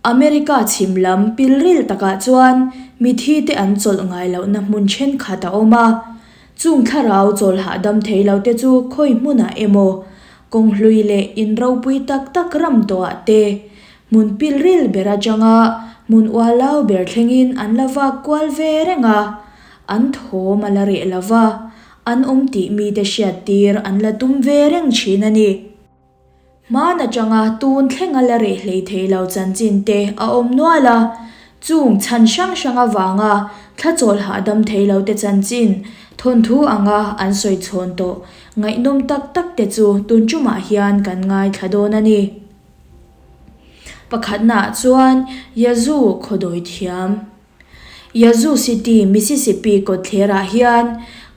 America chhim lam pilril takah chuan mithite an chawlh ngai lohna hmun thenkhat a awm a. Chung thlarau chawl hahdam thei lote chu khawi hmunah emaw, kawng hlui leh in ropui tak tak ram tawhah te, hmun pilril ber atanga hmun ualau ber thlengin an la vak kual ve reng a, an thawm a la reh lo va, an awm tih mite hriattir an la tum ve reng thin a ni. Hmaan atanga tun thlenga la reh hlei thei lo chanchin te a awm nual a, chung chhan hrang hrang avanga thla chawl hahdam thei lo te chanchin thawnthu anga an sawi chhawn tawh ngaihnawm tak tak te chu tun tumah hian kan ngaithla dawn a ni. Pakhatnaah chuan Yazoo khawdawi thiam. Yazoo City, Mississippi kawtthlerah hian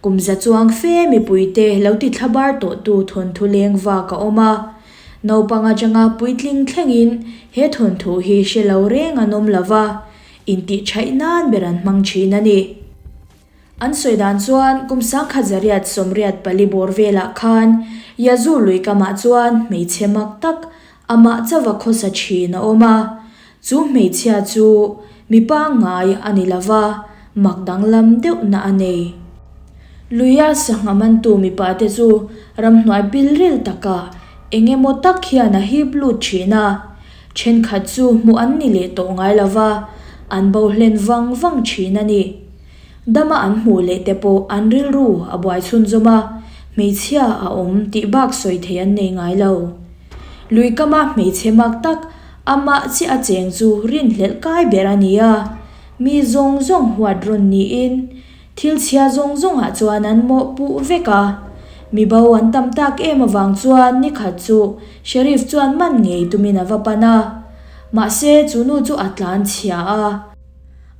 kum za chuang fe mipuite lo ti thlabar tawhtu thawnthu leng vak a awm a. Naupang atanga puitling thlengin he thawnthu hi hre lo reng an awm lo va, intihṭhaih nan ber an hmang ṭhin a ni. An sawi dan chuan kum 1984 bawr velah khan Yazoo lui kamah chuan hmeichhe mak tak amah chauva khawsa ṭhin a awm a. Chu hmeichhia chu mi pangngai a ni lo va, mak danglam deuhna a nei. Luia sangha mantu mipate chu ramhnuai pilril takah eng emaw tak hian a hip lut ṭhin a, ṭhenkhat chu hmuh an ni leh tawh ngai lo va, an bo hlen vang vang ṭhin a ni. Dama an hmuh leh te pawh an rilru a buai chhunzawm a, hmeichhia a awm tih bak sawi thei an nei ngai lo. Lui kama hmeichhe mak tak amah chiah a cheng chu rinhlelh kai ber a ni a, mi zawng zawng huat rawn niin thil chhia zawng zawngah chuan an mawhpuh vek a. Mi bo an tam tak em avang chuan nikhat chu Sheriff chuan man ngei tumin a va pan a, mahse chu nu chu a tlan chhia a.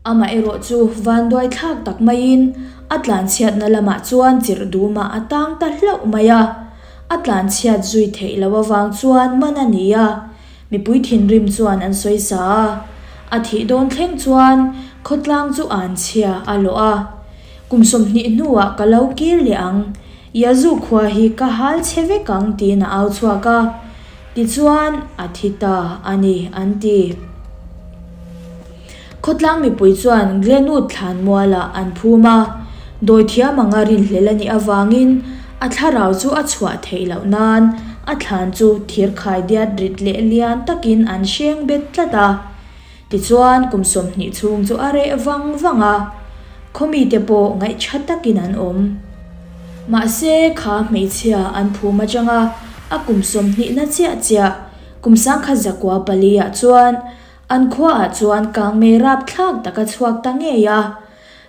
Amaherawh chu vanduai thlak tak maiin a tlanchhiatna lamah chuan chirh dumah a tang ta hlauh mai a. A tlanchhiat zui theih loh avang chuan man a ni a, mipui thinrim chuan an sawi sa a. A thih dawn thleng chuan khawtlang chu an chhia a lawh a. Kum 20 hnuah ka lo kir leh ang, Yazoo khua hi ka hal chhe vek ang tiin a au chhuak a. Tichuan a thi ta a ni an ti. Khawtlang mipui chuan Glenwood thlan mualah an phum a, dawithiam anga rinhlel a nih avangin a thlarau chu a chhuah theih loh nan a thlan chu thir khai diat rit leh lian takin an hreng bet tlat a. Tichuan kum 20 chhung chu a reh vang vang a, khawmite pawh ngaihṭha takin an awm. Mahse kha hmeichhia an phum atanga a kum 20 na chiah chiah kum 1904 ah chuan An khuaah chuan kangmei rapthlak tak a chhuak ta ngei a.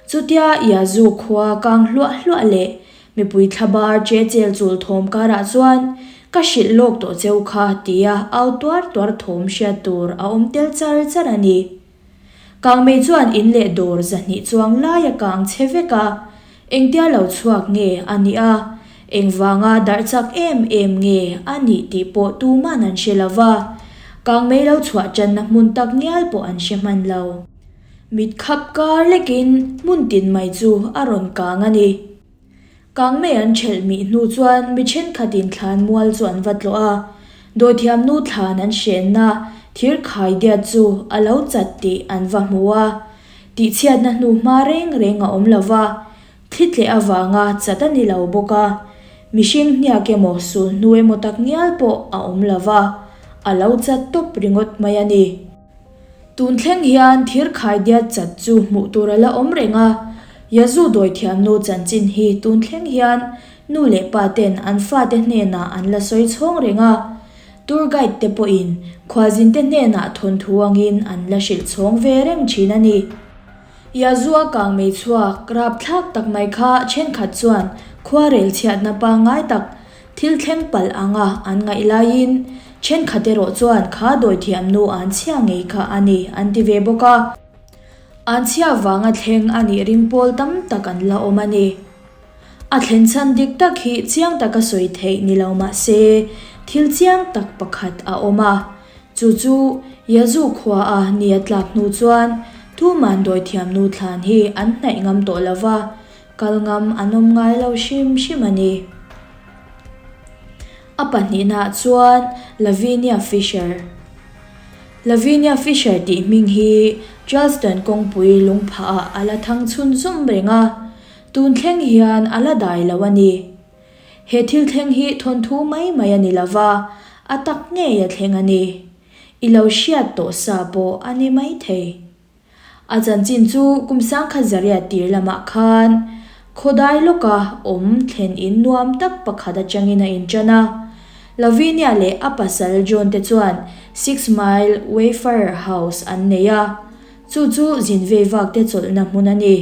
Chutia Yazoo khua kang hluah hluah leh mipui thlabar che chel chul thawm karah chuan ka hrilh lawk tawh cheu kha tia au tuar tuar thawm hriat tur a awm tel char char a ni. Kangmei chuan in leh dawr 200 chuang lai a kang che vek a, Engtia lo chhuak nge a nih a, engvanga darh chak em em nge a nih tih pawh tuman an hre lo va, kangmei lo chhuah tanna hmun tak ngial pawh an hre hman lo. Mit khap kar lekin hmun tin mai chu a rawn kang a ni. Kangmei an thelh mih hnu chuan mi thenkhatin thlan mual chu an va tlawh a, dawithiamnu thlan an hrenna thir khai diat chu a lo chat tih an va hmu a. Tihchhiatna hnu hma reng reng a awm lo va, thli tleh avanga chat a ni lo bawk a, mihring hniak emaw sul hnu emaw tak ngial pawh a awm lo va, a lo chat tawp ringawt mai a ni. Tun thleng hian thir khaidiat chat chu hmuh tur a la awm reng a, Yazoo dawithiamnu chanchin hi tun thleng hian nu leh pa ten an fate hnenah an la sawi chhawng reng a, Tour guide te pawhin khualzinte hnenah thawnthu angin an la hrilh chhawng ve reng thin a ni. Yazoo a kang mei chhuak rapthlak tak mai kha thenkhat chuan khuarel chhiatna pangngai tak thil thleng palh anga an ngaih laiin thenkhat erawh chuan kha dawithiamnu an chhia ngei kha a ni an ti ve bawk a. An chhia vanga thleng a nih ring pawl tam tak an la awm a ni. A thlen chhan dik tak hi chiang taka sawi theih ni lo mah se, thil chiang tak pakhat a awm a. Chu chu Yazoo khua a ni a tlak hnu chuan tuman dawithiamnu thlan hi an hnaih ngam tawh lo va, kal ngam an awm ngai lo hrim hrim a ni. A pahnihnaah chuan Lavinia Fisher. Lavinia Fisher tih hming hi Charleston kawngpui lungphahah a la thang chhunzawm reng a, tun thleng hian a la dai lo a ni. He thil thleng hi thawnthu mai mai a ni lo va, a tak ngei a thleng a ni. I lo hriat tawh sa pawh a ni maithei. A chanchin chu kum sangkhat zariat tir lamah khan khawdai lawka awm thlen in nuam tak pakhat atangin a intan a. Lavinia leh a pasal John te chuan Six Mile Wayfarer House an nei a, chu chu zin vei vak te chawlhna hmun a ni.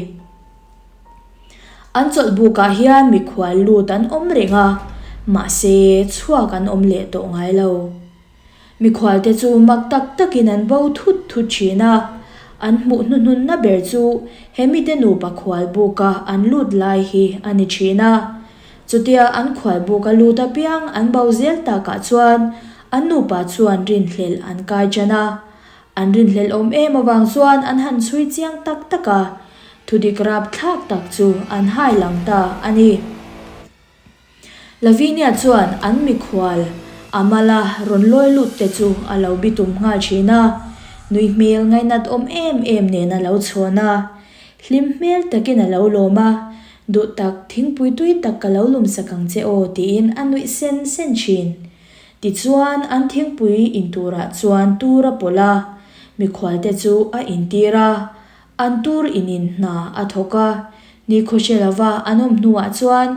An chawlh bukah hian mikhual lut an awm reng a, mahse chhuak an awm leh tawh ngai lo. Mikhualte chu mak tak takin an bo thut thut thin a, an hmuh hnuhnunna ber chu he mite nupa khual buka an lut lai hi a ni thin a. Chutia an khual buka lut apiang an bo zel takah chuan an nupa chuan rinhlelh an kai tan a. An rinhlelh awm em avang chuan an han chhui chiang tak tak a, thudik rapthlak tak chu an hai lang ta a ni. Lavinia chuan an mikhual a mala rawn lawi lut te chu a lo bitum nghal thin a, nui hmel ngainat awm em em nen a lo chhawn a, hlim hmel takin a lo lawm a, Duh tak, thingpui tui tak ka lo lum sak ang che aw tiin a nuih sen sen thin. Tichuan an thingpui in turah chuan tur a pawlh a, mikhual te chu a intir a, An tur inin hna a thawk a, nikhaw hre lova an awm hnuah chuan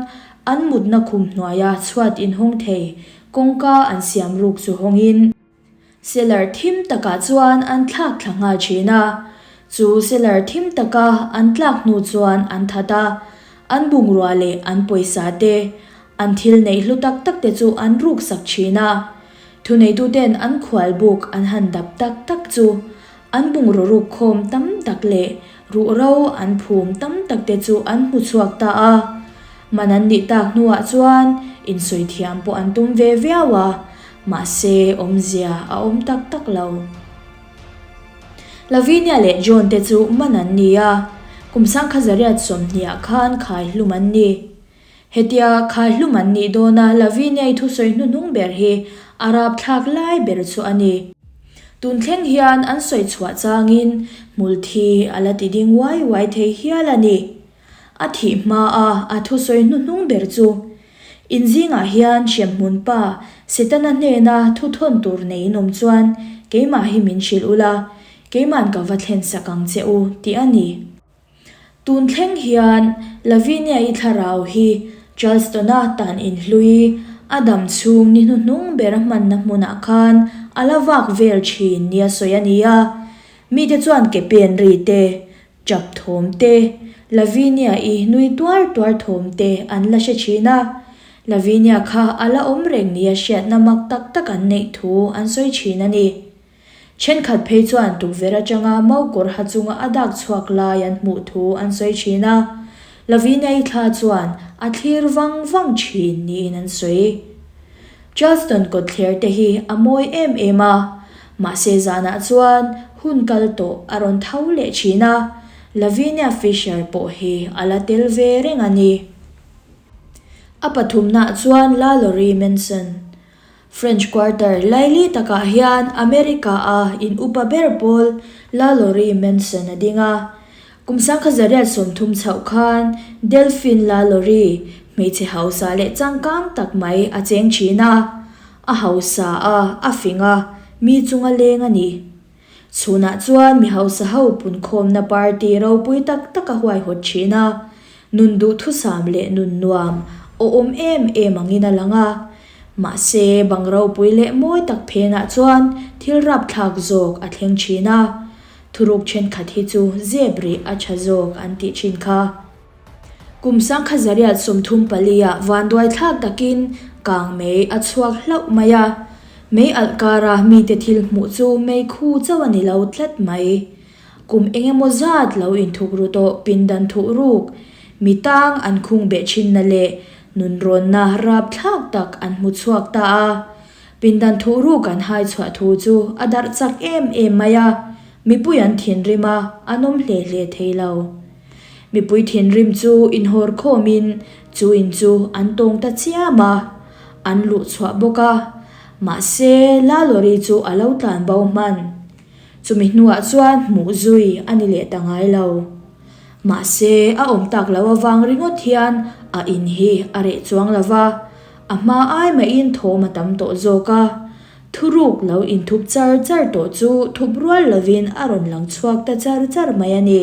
an mutna khum hnuaia chhuat inhawng thei kawngka an siam ruk chu hawngin cellar thim takah chuan an thlak thla nghal thin a. Chu cellar thim taka an tlak hnu chuan an that a, an bungrua leh an pawisa te, an thil neih hlu tak tak te chu an ruk sak thin a. Thuneituten an khual buk an han dap tak tak chu An bungraw ruk khawm tam tak leh ruhro an phum tam tak te chu an hmu chhuak ta a. Man an nih tak hnuah chuan insawi thiam pawh an tum ve viau a, mahse awmzia a awm tak tak lo. Lavinia leh John te chu man an ni a, kum sangkha zariat sawmhniah khan khai hlum an ni. Hetia khai hlum an nih dawna Lavinia-i thusawi hnuhnung ber hi a rapthlak lai ber chu a ni. Tun thleng hian an sawi chhuah changin hmul thi a la ti ding uai uai thei hial a ni. A thih hmaa a thusawi hnuhnung ber chu, In zingah hian hremhmun pa Setana hnena thu thawn tur neiin awm chuan keimah hi min hrilh ula, keiman ka va thlen sak ang che u, tih a ni. Tun thleng hian Lavinia-i thlarau hi Charleston-a tan inhlui a dam chhung ni hnuhnung ber a hmanna hmunah khan a la vak vel thin nia sawi a ni a. Mite chuan ke pen ri te, chap thawm te, Lavinia-i nui tuar tuar thawm te an la hre thin a. Lavinia kha a la awm reng nia hriatna mak tak tak an neih thu an sawi thin a ni. Thenkhat phei chuan tukverh atanga maukawr ha chunga a dak chhuak lai an hmuh thu an sawi thin a, Lavinia-i thla chuan a thlir vang vang thin niin an sawi. Charleston kawtthler te hi a mawi em em a, mahse zanah chuan hun kal tawh a rawn tho leh thin a, Lavinia Fisher pawh hi a la tel ve reng a ni. A pathumnaah chuan Lalaurie Manson French Quarter laili takah hian America-a in upa ber pawl LaLaurie Manson a ding a. Kum sangkha zariat 30 chhoh khan Delphine LaLaurie, hmeichhe hausa leh changkang tak mai a cheng thin a. A hausa a, a fing a, mi chunga leng a ni. Chhunah chuan mi hausa ho punkhawmna party ropui tak tak a huaihawt thin a, nun duhthusam leh nun nuam awhawm em em angin a lang a. Mahse, bang ropui leh mawi tak phenah chuan thil rapthlak zawk a thleng thin a, thuruk thenkhat hi chu zep rih a tha zawk an tih thin kha. Kum sangkha zariat 34 ah vanduai thlak takin kang mei a chhuak hlauh mai a, mei alh kara mite thil hmuh chu mei khu chauh a ni lo tlat mai. Kum eng emaw zat lo inthuk ru tawh pindan thuh ruk, mi tang an khung beh thinna leh nunrawnna rapthlak tak an hmu chhuak ta a. Pindan thuh ruk an hai chhuah thu chu a darh chak em em mai a, mipui an thinrim a, an awm hle hle thei lo. Mipui thinrim chu inhawr khawmin chu in chu an tawng ta chiam a, an luh chhuah bawk a. Mahse, Lalawri chu a lo tlan bo hman. Chumi hnuah chuan hmuh zui a ni leh ta ngai lo. Mahse, a awm tak loh avang ringawt hian a in hi a reh chuang lo va, a hma ai mahin thawm a tam tawh zawk a. Thuruk lo inthup char char tawh chu thup rual lovin a rawn lang chhuak ta char char mai a ni.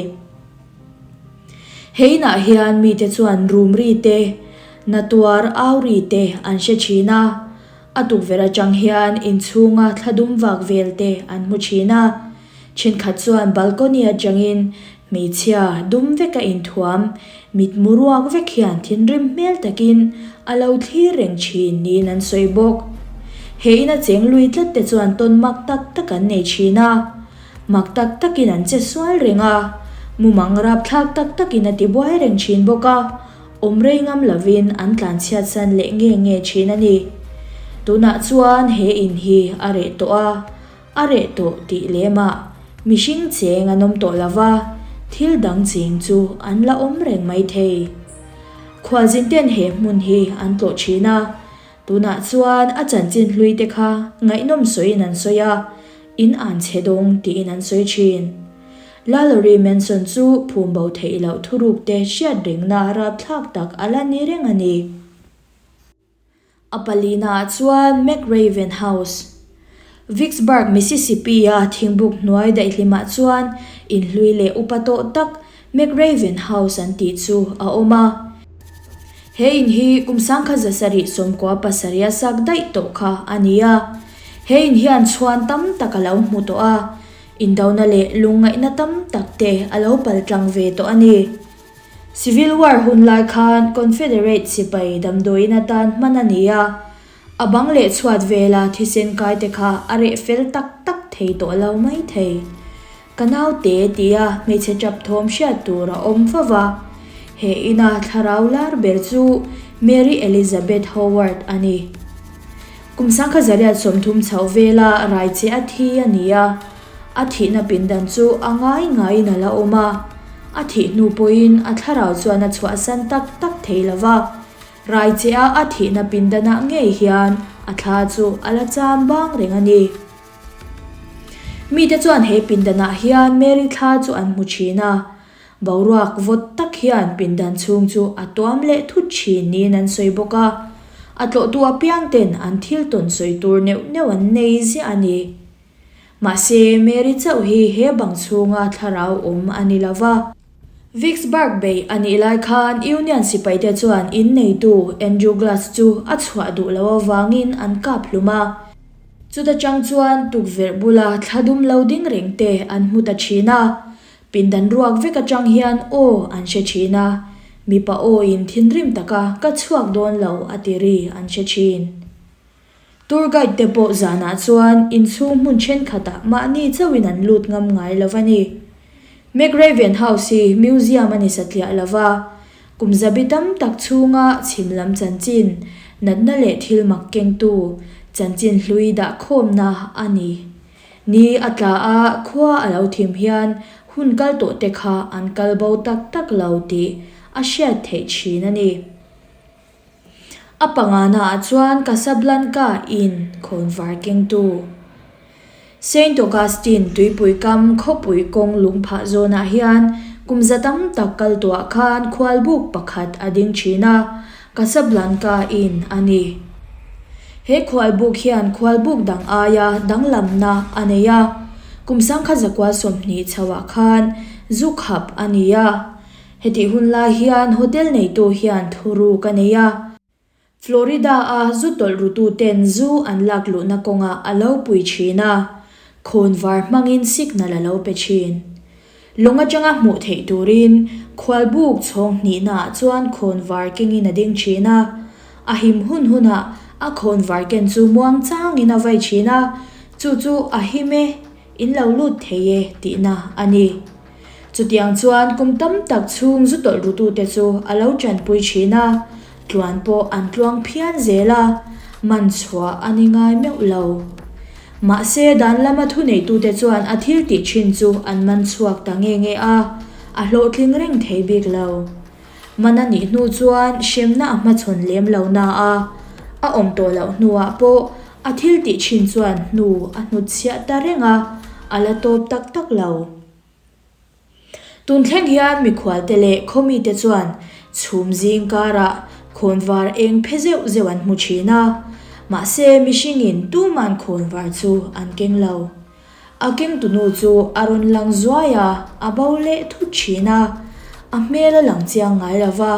He inah hian mite chuan rum ri te, na tuar au ri te an hre thin a, a tukverh atang hian inchhunga thla dum vak vel te an hmu thin a. Thenkhat chuan balcony atangin hmeichhia dum veka inthuam, mitmu ruak vek hian thinrim hmel takin a lo thlir reng thin niin an sawi bawk. He ina cheng lui tlat te chuan tawn mak tak tak an nei thin a. Mak tak takin an che sual reng a, mumang rapthlak tak takin a tibuai reng thin bawk a, awm rei ngam lovin an tlanchhiat san leh nge nge thin a ni. Tunah chuan he in hi a reh tawh a, a reh tawh tih lemah mihring cheng an awm tawh lova, thil dang cheng chu an la awm reng mai thei. Khualzin ten he hmun hi an tlawh thin a, tunah chuan a chanchin hlui te kha ngaihnawm sawiin an sawi a, In an chhe dawng tiin an sawi thin. Lalori Manson chu phum bo theih loh thuruk te hriat rengna rapthlak tak a la ni reng a ni. A palina ah chuan McRaven House, Vicksburg, Mississippi-a thingbuk hnuai daihlimah chuan inhlui leh upa tawh tak McRaven House an tih chu a awm a. He in hi kum sangkhat zasarih 97 a sak daih tawh kha a ni a. He in hian chhuan tam tak a lo hmu tawh a, indona leh lungngaihna tam tak te a lo paltlang ve tawh a ni. Civil War hun lai khan Confederate sipai damdawiin atan hman a ni a, a bang leh chhuat vela thisen kai te kha a reh fel tak tak thei tawh lo mai thei. Ka naute tia hmeichhe tap thawm hriat tur a awm fo va, he ina thlarau lar ber chu Mary Elizabeth Howard a ni. Kum 1930 chhoh vela raiche a thi a ni a, a thihna pindan chu a ngai ngaiin a la awm a, a thih hnu pawhin a thlarau chuan a chhuahsan tak tak thei lo va, raichea a thihna pindanah ngei hian a thla chu a la cham bang reng a ni. Mite chuan he pindanah hian Mary thla chu an hmu thin a, boruak vawt tak hian pindan chhung chu a tuam leh thut thin niin an sawi bawk a, a tlawhtu apiang ten an thil tawn sawi tur neuh neuh an nei ziah a ni. Mahse, Mary chauh hi he bang chhunga thlarau awm a ni lo va. Vicksburg bei a nih lai khan Union sipaite chuan inneitu Andrew Glass chu a chhuah duh loh avangin an kap hlum a. Chuta chang chuan tukverh bula thla dum lo ding reng te an hmu ta thin a, pindan ruak vek atang hian aw an hre thin a, mipa aw in thinrim taka ka chhuak dawn lo a ti ri an hre thin. Tour guide te pawh zanah chuan inchhung hmun thenkhatah mahni chauhin an lut ngam ngai lo a ni. McRaven House hi museum a ni satliah lo va, kum zabi tam tak chhunga chhim lam chanchin, natna leh thil mak kengtu, chanchin hlui dah khawmna a ni. Ni a tla a, khua a lo thim hian hun kal tawh te kha an kal bo tak tak lo tih a hriat theih thin a ni. A pangana ah chuan Casablanca in khawnvar kengtu Saint Augustine tuipui kam khawpui kawng lungphah zawnah hian kum za tam tak kal tuah khan khualbuk pakhat a ding thin a, Casablanca Inn a ni. He khualbuk hian khualbuk dang aia danglamna a nei a, kum sangkhat zakua 20 chhoah khan zu khap a ni a. Hetih hun lai hian hotel neitu hian thuruk a nei a. Florida-a zu tawlh rututen zu an lak luhna kawngah a lo pui thin a, khawnvar hmangin signal a lo pe thin. Lawng atanga hmuh theih turin khualbuk chhawng hnihnaah chuan khawnvar kengin a ding thin a. A him hun hunah a khawnvar ken chu muang changin a vai thin a, chu chu a him e, in lo lut thei e tihna a ni. Chutiang chuan kum tam tak chhung zu tawlh rutute chu a lo tanpui thin a, tluan pawh an tluang phian zel a, man chhuah a ni ngai meuh lo. Mahse, dan lama thuneitute chuan a thil tih thin chu an man chhuak ta nge nge a, a hlawhtling reng thei bik lo. Man a nih hnu chuan hremna a hmachhawn lem lo na a, a awm tawh loh hnuah pawh a thil tih thin chuan hnu a hnutchhiah ta reng a, a la tawp tak tak lo. Tun thleng hian mikhualte leh khawmite chuan chhum zing karah khawnvar eng phe zeuh zeuh an hmu thin a, mahse mihringin tuman khawnvar chu an keng lo. A kengtunu chu a rawn lang zuai a, a bo leh thut thin a, a hmel a lang chiang ngai lo va,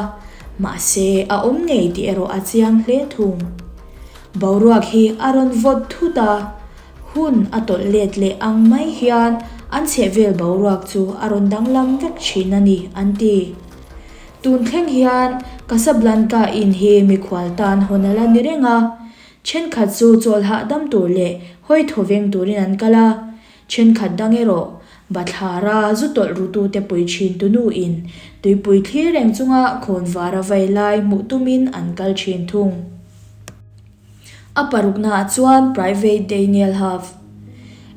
mahse a awm ngei tih erawh a chiang hle thung. Boruak hi a rawn vawt thut a, hun a tawlh let leh ang mai hian an chhehvel boruak chu a rawn danglam vek thin a ni, an ti. Tun thleng hian Casablanca in hi mikhual tan hawn a la ni reng a, Thenkhat chu chawl hahdam tur leh hawi thaw veng turin an kal a, thenkhat dang erawh bathlara zu tawlh rutute pui thin tunuin tuipui thlir reng chunga khawnvar a vai lai hmuh tumin an kal thin thung. A paruknaah chuan Private Daniel Huff.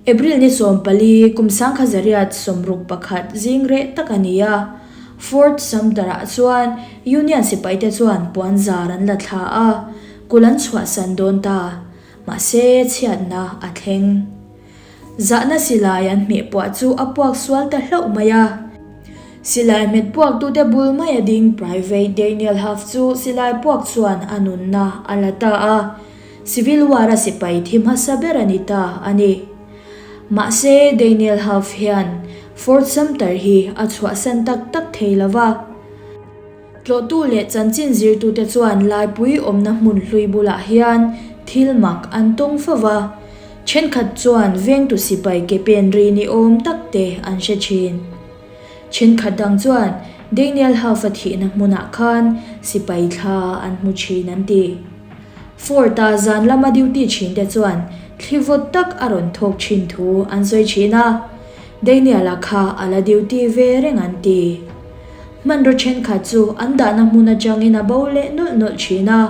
April ni 14, kum 1961 zing reh tak a ni a, Fort Sumter-ah chuan Union sipaite chuan puanzar an la thla a, Kul an chhuahsan dawn ta, mahse chhiatna a thleng. Zahna silai an hmeh puah chu a puak sual ta hlauh mai a. Silai hmet puaktute bul mai a ding Private Daniel Huff chu silai puak chuan a nunna a la ta a, Civil War-a sipai thi hmasa ber a ni ta a ni. Mahse Daniel Huff hian Fort Sumter hi a chhuahsan tak tak thei lo va. Tlawhtu leh chanchin zirtute chuan Laipui awmna hmun hlui bulah hian thil mak an tawng fo va, thenkhat chuan vengtu sipai ke pen ri ni awm tak te an hre thin. Thenkhat dang chuan Daniel Huff-a thihna hmunah khan sipai thla an hmu thin an ti. Fort-a zan lama duty thinte chuan thli vawt tak a rawn thawk thin thu an sawi thin a, Daniel-a kha a la duty ve reng an ti. Hmanraw thenkhat chu an dahna hmun atangin a bo leh nawlh nawlh thin a,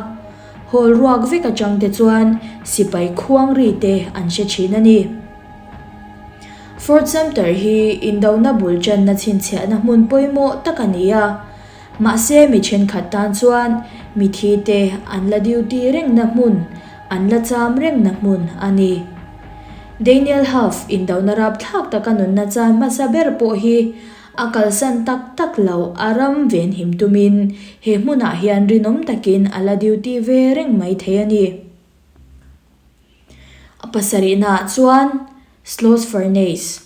hall ruak vek atang te chuan sipai khuang ri te an hre thin a ni. Fort Sumter hi indona bul tanna chhinchhiahna hmun pawimawh tak a ni a, mahse mi thenkhat tan chuan mithi te an la duty rengna hmun, an la cham rengna hmun a ni. Daniel Huff indona rapthlak taka nunna chan hmasa ber pawh hi A kalsan tak tak lo, a ram venhim tumin he hmunah hian rinawm takin a la duty ve reng mai thei a ni. A pasarihnaah chuan Sloss Furnace.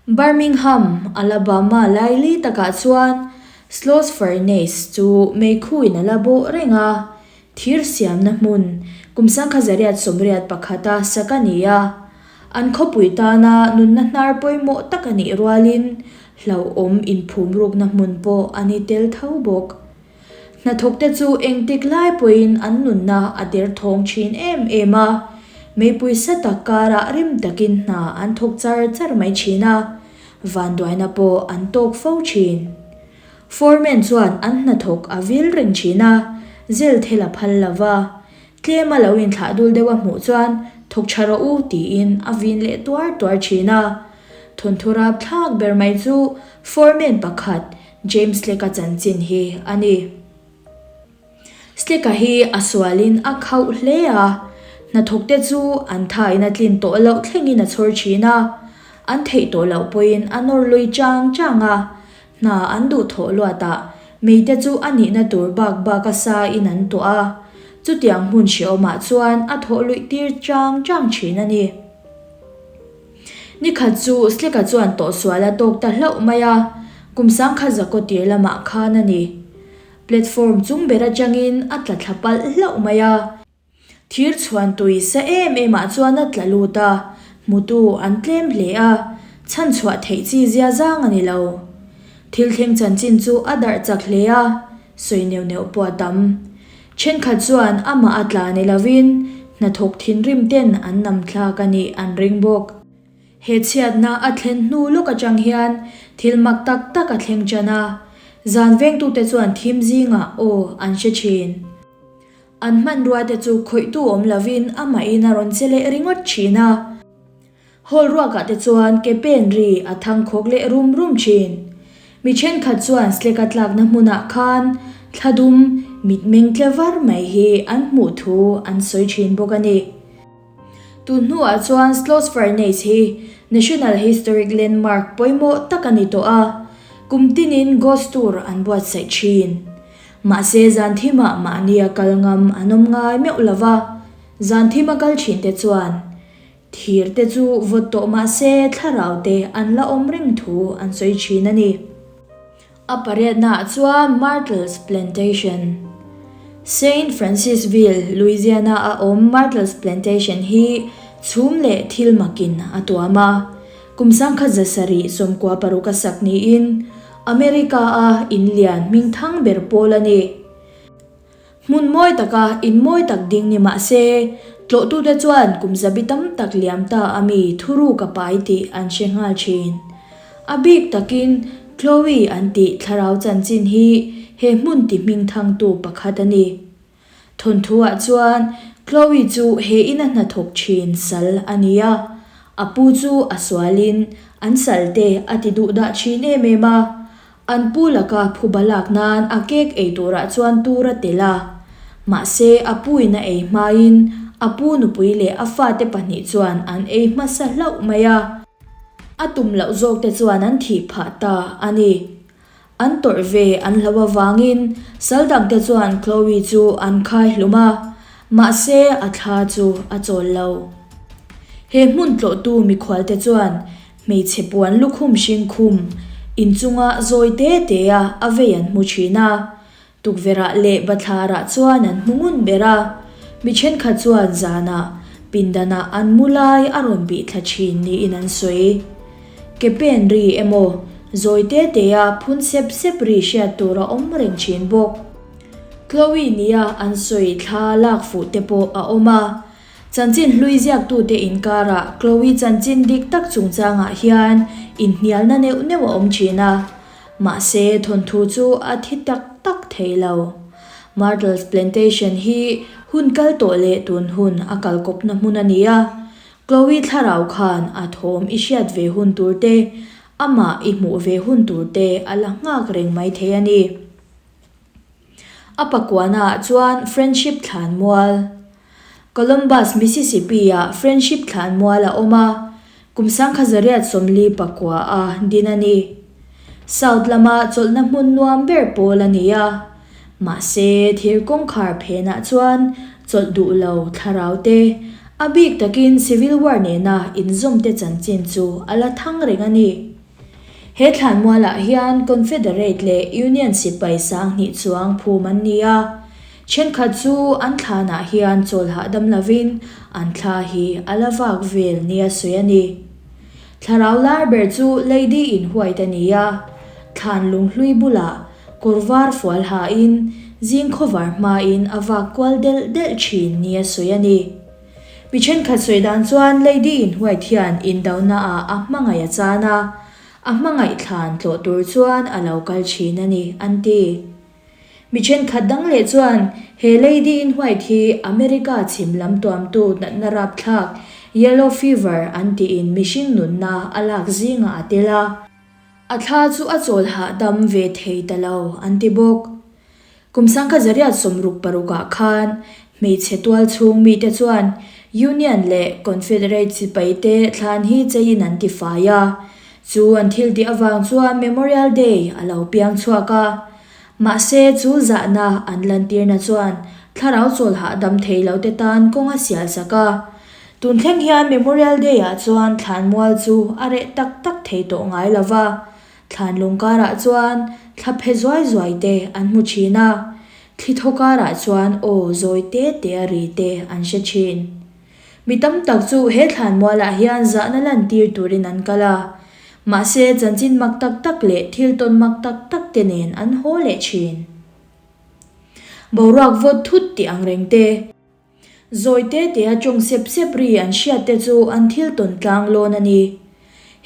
Birmingham, Alabama laili takah chuan Sloss Furnace chu meikhuin a la bawh reng a, thir siamna hmun kum 1981 a sak a ni a. An khawpui tana nunna hnar pawimawh tak a nih rualin hlauhawm inphum rukna hmun pawh a ni tel tho bawk. Hnathawkte chu engtik lai pawhin an nunna a derthawng thin em em a, meipui sa tak karah rim takin hna an thawk char char mai thin a, vanduaina pawh an tawk fo thin. Foreman chuan an hnathawk a vil reng thin a, zel thel a phal lo va, Tlem a lo inthlah dul deuh a hmuh chuan thawk tha rawh u tiin a vin leh tuar tuar thin a. Thawnthu rap thlak ber mai chu foreman pakhat James Slick-a chanchin hi a ni. Slick-a hi a sualin a khauh hle a, hnathawkte chu an thain a tlin tawh loh thlengin a chhawr thin a, an theih tawh loh pawhin a nawr lui chang chang a, Hna an duh thawh luatah meite chu a nihna tur bak bak a sa in an tuah a, chutiang hmun hrehawmah chuan a thawh luih tir chang chang thin a ni. Nikhat chu Slick-a chuan tawhsual a tawk ta hlauh mai a, kum 10,000 zakaw tir lamah khan a ni. Platform chung ber atangin a tla thla palh hlauh mai a. Thir chhuan tui sa em em ah chuan a tla lut a, hmutu an tlem hle a, chhan chhuah theih chi zia zang a ni lo. Thil thleng chanchin chu a darh chak hle a, sawi neuh neuh pawh a tam. Thenkhat chuan amah a tla ni lovin hnathawk thinrim ten an nam thlak a nih an ring bawk. He chhiatna a thlen hnu lawk atang hian thil mak tak tak a thleng tan a, zan vengtute chuan thim zingah aw an hre thin. An hmanrua te chu khawihtu awm lovin amahin a rawn che leh ringawt thin a. Hall ruakah te chuan ke pen ri a thang khawk leh rum rum thin. Mi thenkhat chuan slek a tlakna hmunah khan thla dum mitmeng tle var mai hi an hmuh thu an sawi thin bawk a ni. Tun hnuah chuan Sloss Furnace hi National Historic Landmark pawimawh tak a ni tawh a, kum tinin ghost tour an buatsaih thin. Mahse zan thimah mahnia kal ngam an awm ngai meuh lo va, zan thima kal thinte chuan thir te chu vawt tawh mahse thlarau te an la awm reng thu an sawi thin a ni. A pariatnaah chuan Myrtles Plantation. Saint Francisville, Louisiana-a awm Myrtles Plantation hi chhum leh thil makin a tuam a. Kum sangkhat zasarih 96 a sak niin America-a in lian hmingthang ber pawl a ni. Hmun mawi taka in mawi tak ding ni mah se, tlawhtute chuan kum zabi tam tak liam ta a mi thuruk a pai tih an hre nghal thin. A bik takin Chloe an tih thlarau chanchin hi he hmun ti hming thangtu pakhat a ni. Thawnthuah chuan Chloe chu he ina hnathawk thin sal a ni a, a pu chu a sualin an salte a ti duhdah thin em em a, An pu laka phuba lak nan a cake ei turah chuan tur a tel a. Mahse, a puin a ei hmain a pu nupui leh a fate pahnih chuan an ei hmasa hlauh mai a. A tum loh zawkte chuan an thih phah ta a ni. An tawrh ve an hlo avangin sal dangte chuan Chloe chu an khai hlum a, mahse a thla chu a chawl lo. He hmun tlawhtu mikhualte chuan Hmeichhe puan lukhum hring khum inchunga zawi te te a a vei an hmu thin a, tukverhah leh bathlarah chuan an hmu ngun ber a, mi thenkhat chuan zanah pindanah an mu lai a rawn bih thla thin niin an sawi. Ke pen ri emaw zawi te te a phun sep sep ri hriat tur a awm reng thin bawk. Chloe nia an sawi thla lak fuh te pawh a awm a, Chanchin hlui ziaktute inkarah Chloe chanchin dik tak chungchangah hian inhnialna neuh neuh a awm thin a, mahse thawnthu chu a thi tak tak thei lo. Myrtles Plantation hi hun kal tawh leh tun hun a kalkawpna hmun a ni a, Chloe thlarau khan a thawm i hriat ve hun tur te, amah i hmuh ve hun tur te a la nghak reng mai thei a ni. A pakuanaah chuan Friendship Thlanmual, Columbus, Mississippi-ah Friendship Thlanmual a awm a, kum sangkha zariat 44 a din a ni. South lama chawlhna hmun nuam ber pawl a ni a, mahse thir kawngkhar phenah chuan chawlh duh lo thlarau te, a bik takin Civil War nena inzawmte chanchin chu a la thang reng a ni. He thlanmualah hian Confederate leh Union sipai 2000 chuang phum an ni a, thenkhat chu an thlanah hian chawl hahdam lovin an thla hi a la vak vel nia sawi a ni. Thlarau lar ber chu Lady in White a ni a, thlan lunghlui bulah kawr var fual hain zing khawvar hmain a vak kual delh delh thin nia sawi a ni. Mi thenkhat sawi dan chuan Lady in White hian indonaah a hmangaih a chan a, a hmangaih thlan tlawh tur chuan a lo kal thin a ni, an ti. Mi thenkhat dang leh chuan he Lady in White hi America chhim lam tuamtu natna rapthlak Yellow Fever an tiin mihring nunna a lak zingah a tel a, a thla chu a chawl hahdam ve thei ta lo, an ti bawk. Kum 1966ah khan hmeichhe tual chhung mite chuan Union leh Confederate sipaite thlan hi cheiin an ti fai a. Chu an thil tih avang chuan Memorial Day a lo piang chhuak a. Mahse chu zahna an lantirna chuan thlarau chawl hahdam thei lote tan kawng a sial sak a. Tun thleng hian Memorial Day-ah chuan thlanmual chu a reh tak tak thei tawh ngai lo va. Thlan lung karah chuan thla phe zuai zuai te an hmu thin a, thli thaw karah chuan aw zawi te te a ri te an hre thin. Mi tam tak chu he thlan mualah hian zahna lantir turin an kal a, mahse chanchin mak tak tak leh thil tawn mak tak tak te nen an haw leh thin. Boruak vawt thut tih ang reng te. Zawi te tea tawng sep sep ri an hriat te chu an thil tawn tlang lawn a ni.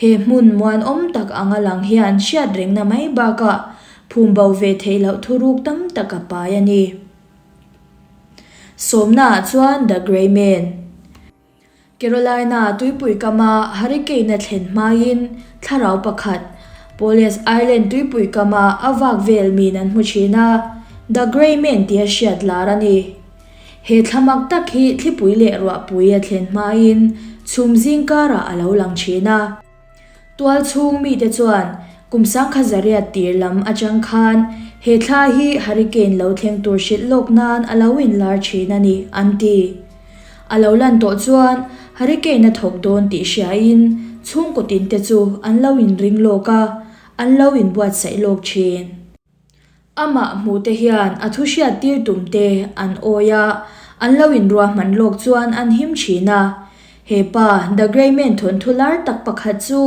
He hmun muanawm tak anga lang hian hriat rengna mai bakah phum bo ve theih loh thuruk tam tak a pai a ni. Sawmnaah chuan The Grey Man. Carolina tuipui kama hurricane a thlen hmain thlarau pakhat, Pawles Island tuipui kama a vak vel min an hmu thin a, The Grey Man tia hriat lar a ni. He thla mak tak hi thlipui leh ruahpui a thlen hmain chhum zing karah a lo lang thin a. Tual chhung mite chuan kum sangkhat zariat tir lam atang khan he thla hi hurricane lo thleng tur hrilh lawk nan a lo inlar thin a ni, an ti. A lo lan tawh chuan hurricane a thawk dawn tih hriain chhungkaw tinte chu an lo inring lawk a, an lo inbuatsaih lawk thin. Amah hmuhte hian a thu hriattir tumte an awi a, an lo inruahman lawk chuan an him thin a. He pa, The Grey Man thawnthu lar tak pakhat chu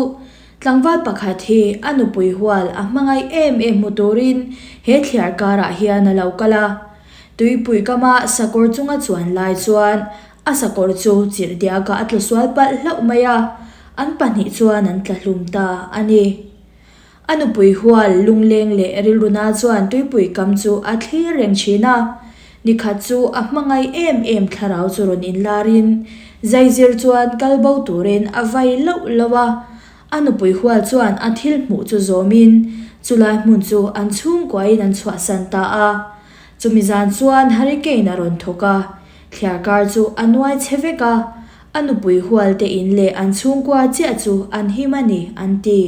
tlangval pakhat hi a nupui hual a hmangaih em em hmu turin he thliar karah hian a lo kal a. Tuipui kama sakawr chunga chuan lai chuan a sakawr chu chirhdiakah a tla sual palh hlauh mai a, an pahnih chuan an tla hlum ta a ni. A nupui hual lungleng leh rilruna chuan tuipui kam chu a thlir reng thin a. Nikhat chu a hmangaih em em thlarau chu rawn inlarin zaizir chuan kal bo turin a vai loh loh a. A nupui hual chuan a thil hmuh chu zawmin chulai hmun chu an chhungkuain an chhuahsan ta a. Chumi zan chuan hurricane a rawn thawk a, thliarkar chu a nuai che vek a. A nupui hual te in leh an chhungkua chiah chu an him a ni, an ti.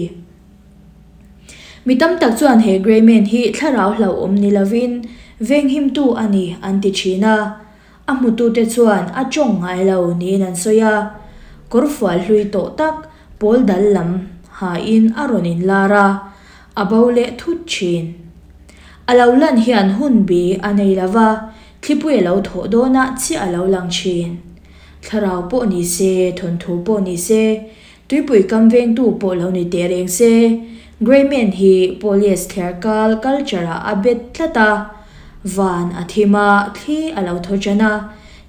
Mi tam tak chuan he Grey Man hi thlarau hlauhawm ni lovin venghimtu a ni an ti thin a, a hmutute chuan a tawng ngai lo niin an sawi a. Kawrfual hlui tawh tak pawl dal lam hain a rawn inlar a, a bo leh thut thin. A lo lan hian hun bi a nei lo va, thlipui a lo thawh dawnah chiah a lo lang thin. Thlarau pawh ni se, thawnthu pawh ni se, Tuipui kam vengtu pawh lo ni teh reng se, Grey Man hi Police thliarkal culture ah a bet tlat a, van a thim a, thli a lo thaw tan a,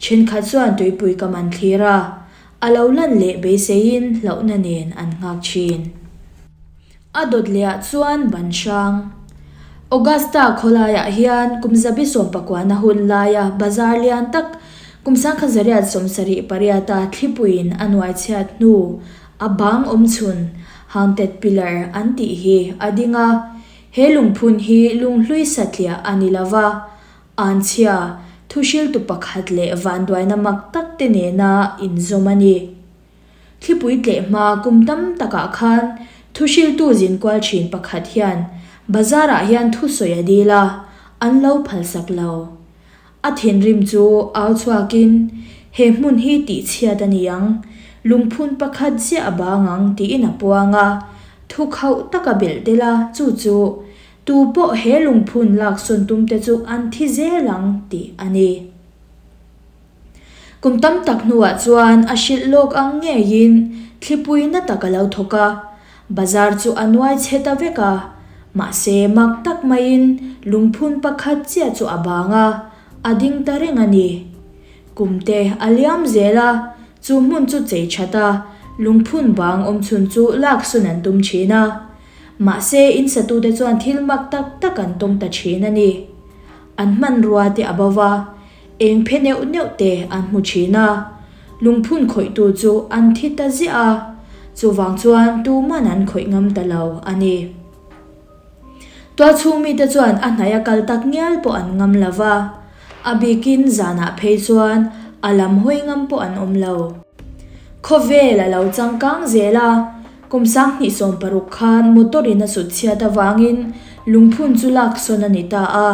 thenkhat chuan tuipui kam an thlir a, a lo lan leh beiseiin hlauhna nen an nghak thin. A dawt leh ah chuan ban hrang. Augusta khawlaiah hian kum zabi sawmpakuana hun laia bazar lian tak kum sangkhat zariat 78 a thlipuiin a nuai chhiat hnu a bang awm chhun Haunted Pillar an tih hi a ding a. He lungphun hi lunghlui satliah a ni lova, anchhia, thuhriltu pakhat leh vanduaina mak tak te nena inzawm a ni. Thlipui tleh hma kum tam takah khan thuhriltu zinkual thin pakhat hian bazar-ah hian thusawi a dil a, an lo phalsak lo. A thinrim chu au chhuakin, He hmun hi tihchhiat a ni ang, lungphun pakhat ziah a bang ang tiin a puang a, thu khauh taka belh tel a, chu chu, Tu pawh he lungphun laksawn tumte chu an thi zel ang tih a ni. Kum tam tak hnuah chuan a hrilh lawk ang ngeiin thlipui na tak a lo thawk a, bazar chu a nuai chhe ta vek a, mahse mak tak maiin lungphun pakhat chiah chu a bang a, a ding ta reng a ni. Kum te a liam zel a, chu hmun chu chei that a, lungphun bang awm chhun chu laksawn an tum thin a, mahse in satute chuan thil mak tak tak an tawng ta thin a ni. An hmanrua te a bo va, Eng phe neuh neuh te an hmu thin a, lungphun khawihtu chu an thi ta ziah a, chuvang chuan tuman an khawih ngam ta lo a ni. Tualchhung mite chuan a hnaih a kal tak ngial pawh an ngam lo va, a bikin zanah phei chuan a lam hawi ngam pawh an awm lo. Khawvel a lo changkang zel a, kum 2016 khan motor in a sut chhiat avangin lungphun chu laksawn a ni ta a,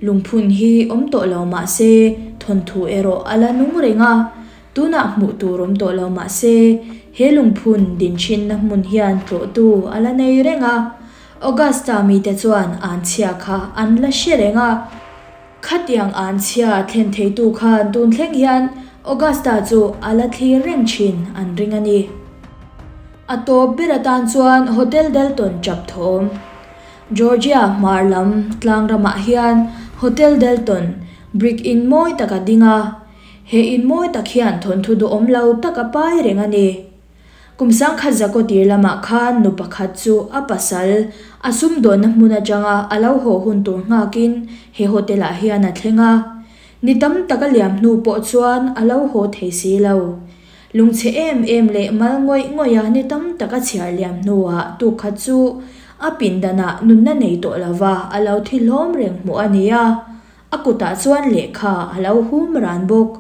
Lungphun hi awm tawh lo mah se, thawnthu erawh a la nung reng a. Tunah hmuh tur awm tawh lo mah se, he lungphun dinchhinna hmun hian tlawhtu a la nei reng a. Augusta mite chuan anchhia kha an la hre reng a. Khatiang anchhia thlen theitu khan tun thleng hian Augusta chu a la thlir reng thin an ring a ni. A tawp ber atan chuan Hotel Delton chap thawm. Georgia hmar lam tlang ramah hian Hotel Delton brick in mawi tak a ding a, he in mawi tak hian thawnthu duhawm lo tak a pai reng a ni. Kum sangkhat zakaw tir lamah khan nu pakhat chu a pasal a sumdawnna hmun atanga a lo haw hun tur nghakin he hotel ah hian a thleng a, ni tam tak a liam hnu pawh chuan a lo haw thei si lo. Lungchhe em em leh mal ngawih ngawih a ni tam tak a chhiar liam hnuah tukkhat chu a pindanah nunna nei tawh lova a lo thi hlawm reng hmuh a ni a. A kutah chuan lehkha a lo hum ran bawk.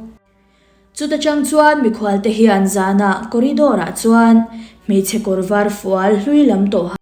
Chuta chang chuan mikhualte hian zanah corridor ah chuan hmeichhe kawr var fual hlui lam tawh.